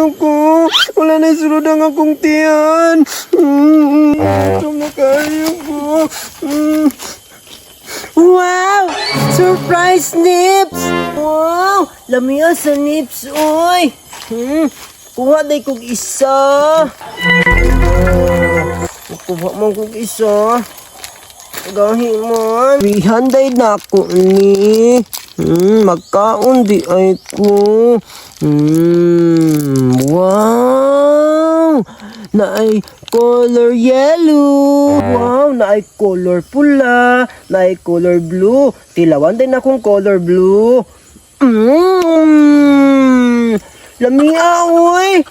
kaayo ko. Wala na sulod ang akong tiyan. Gutom na kaayo ko. Wow! Surprise nips! Wow! Lamiya sa nips, oy! Kuha day kog isa. Oh, kuha man kog isa. Gahi man. Rihanday na ako ni. Magkaon di ay ko. Wow! Naay color yellow. Wow, naay color pula, naay color blue. Tilawan din akong color blue. Lamia, oy.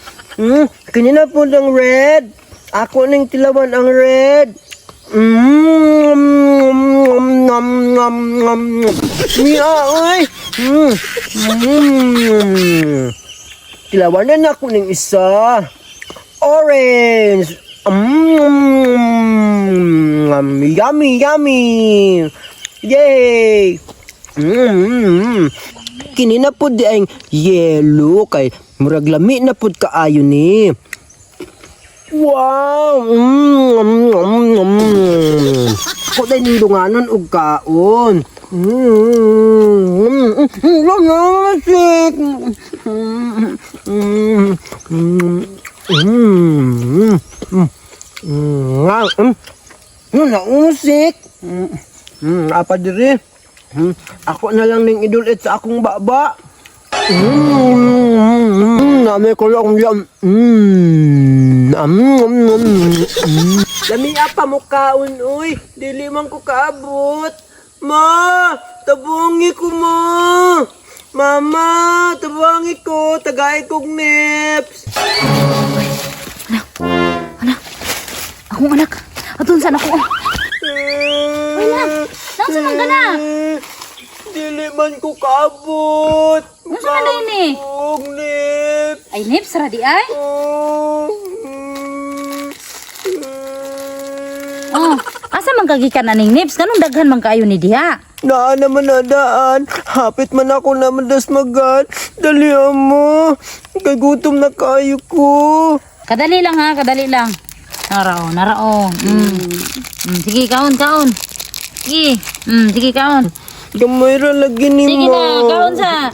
Kini na po ng red. Ako ning tilawan ang red. Nom, nom, nom, nom. Mia, oy. Tilawan na ako ning isa. Orange. Yummy, yummy. Yay. Kini na pud di ang yellow kay murag lami na pud kaayo ni. Wow! Ako dahil nindunganon og kaon. Lasik. Nausik. Apa diri? Ako na lang ning idulit sa akong baba. Nami ko lang yan. Lami pa mo kaon, uy. Dili man ko kaabot. Ma, tabungi ko ma. Mama, tabangi ko. Tagay kog nips. Anak, akong anak. Atun saan ako? Uy, nak. Naunsa man ka na? Dili man ko kaabot. Unsa man na ini? Kog nips. Ay, nips, ra di ay. Oh. Oh, asa man kagikan aning nips? Ganong daghan man kaayo ni diha. Naa naman na daan. Hapit man ako naman das magat. Dalihan mo. Kay gutom na kayo ko. Kadali lang ha, kadali lang. Narao, narao. Sige, kaon, kaon. Sige. Sige, kaon. Gamay ra lagi ni Sige mo. na, kaon sa.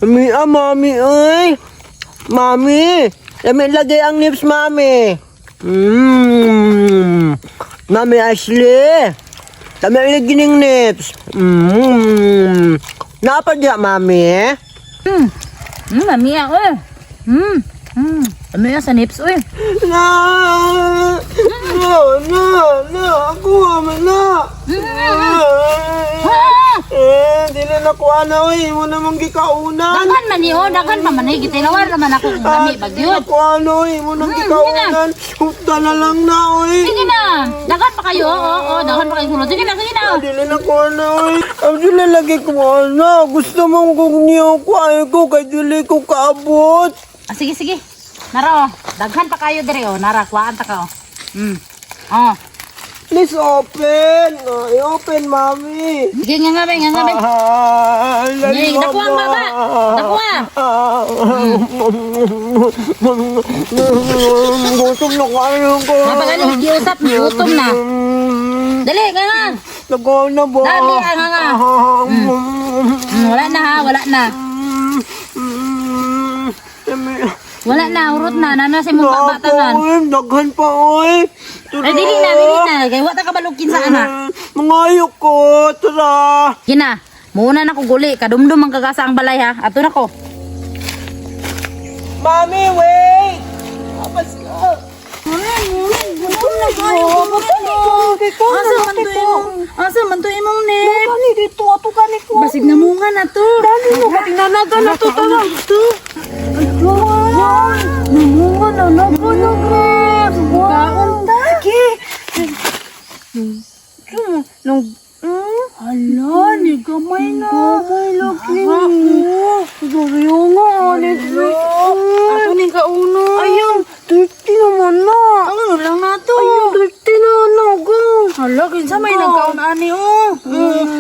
Mi ah, mami ay. Mami. Lami lagay ang nips, mami. Mami Ashley. Lami lagi ning nips. Napa diya, mami? Mami ah, oy. Mami sa nips, oy. Na! Na! Na! Na! Ako man na! Ah! Eh, dili na ko ana oy, mo namang gikaunan. Daghan man ni oh, daghan pa man ay gitinawan naman ako kung Ah, lami dili bagyod. na ko ana oy, mo nang gikaunan. Hupda na lang na oy. Sige na. Daghan pa kayo. Oo, oo, daghan pa kayo sulod. Sige na, sige na. Ah, dili na ko ana oy. Ang dili lagi ko ana. Gusto mong kung niyo ko ay ko kay dili ko kaabot. Ah, sige, sige. Nara oh. Daghan pa kayo dire oh. Nara, kuhaan ta ka oh. Oh. Please open. Ah, i-open, mami. Sige nga nga, be, nga nga, be. Ah, Ning, nakuha ang baba. Nakuha. Gutom na kayo ko. Mapagani giusap, gutom na. Dali, nga nga. Nagawa na ba? Dali, ah, nga nga. Wala na ha, wala na. Wala na, urot na. Nana sa imong baba tanan. Daghan pa, oy. Ay, dili na, dili na. Kay wa ta kabalog kinsa ana. Mangayo ko, tara. Gina, muuna na ko guli. Kadumdum ang kagasa ang balay ha. Ato na ko. Mami, wait! Apas ka. Asa man to imong, asa man to imong nip? Kani dito, ato kani ko. Basig na munga na to. Dali mo, katinanagan na to, tara. To. Wow! Namunga na na na Kaon ta. Sige. Nung Hala, ni gamay na. Gamay lagi. Sorry nga, ani. Ato ning kauno. Ayun, dirty naman na. Ano lang na to. Ayun, dirty na na. Go. Hala, kinsa may nagkaon ani oh.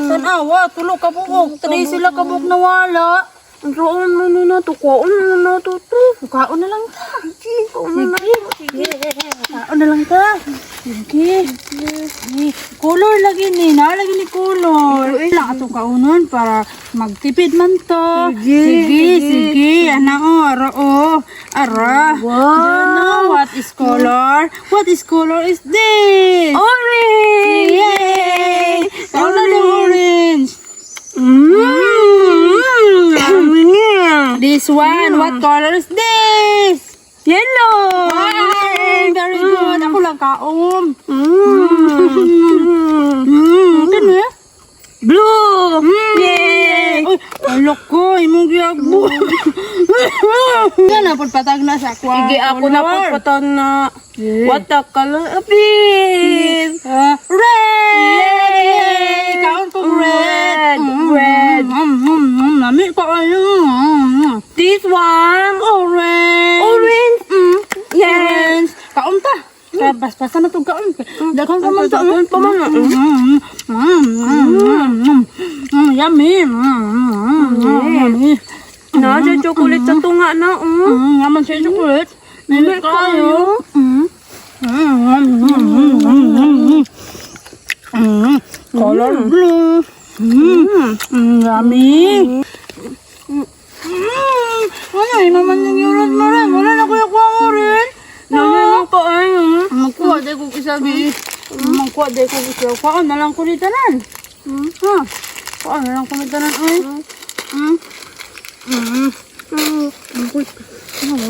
Tanawa, tulo ka buok, tri sila ka buok nawala. Saan mo na na to? Kaon na na to to. Kaon na lang ta. Sige, kaon na na. Sige. Kaon na lang ta. Sige. Sige. Color lagi ni, na lagi ni color. Lang ato kaunon para magtipid man to. Sige, Sige, sige. sige. Ana oh, ara oh. Ara. Wow. Do you know what is color? What is color is this? Orange! Yay! Kaon na ng orange. Yummy. This one, what color is this? Yellow! Wow, very good. Ako lang kaon. Ano eh? Blue! Yay! Uy, alok ko, imong giyagbo. Yan na, patag na sa kwa. Sige, ako na po na. What the color of it? Ah, red! Yay! Kaon ko red. Red, red. Lami ko ayo. This one! Orange. Orange! Yes! Orange. Kaon ta. Kaya basta na itong kaon. Daghan pa man ta. Daghan pa man, Yummy. Yummy. Na, sa chocolate sa tunga na. Naman siya chocolate. Nami kayo. Color blue. Yummy. Ano, imaman yung yurat mo rin. Wala na kuya kuha mo rin. Ano pa ay? Magkuha dahil kong isa, bi. Magkuha dahil kong isa. Kuha na lang ko ni tanan. Ha? Kuha na lang ko ni tanan, ay.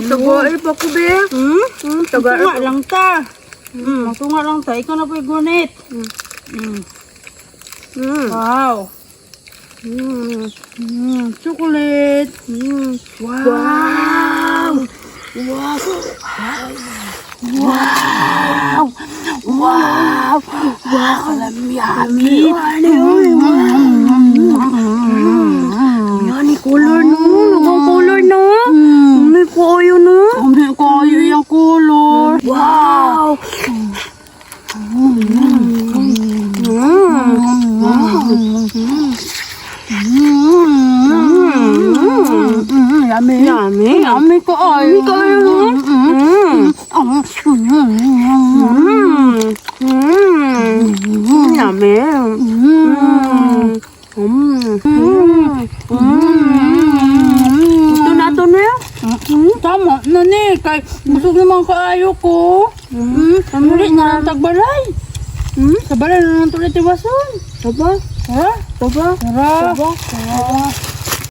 Tagay pa ko, be. Tagay. Tunga lang ta. Tunga lang ta. Ikaw na po'y gunit. Wow. Chocolate. Wow! Wow. Wow. Wow. Yummy. Yan, color no. Nagong color no. May ko no. Umi kayo yung color. Wow! Yummy. Yummy. Yummy ko ay. Yummy kayo no. Yummy. Ito na to na. Tama na ni. Kay busog naman kaayo ko. Muli na lang tagbalay. Sa balay na lang tuloy tiwason. Taba? Ha? Taba? Tara. Taba? Tara.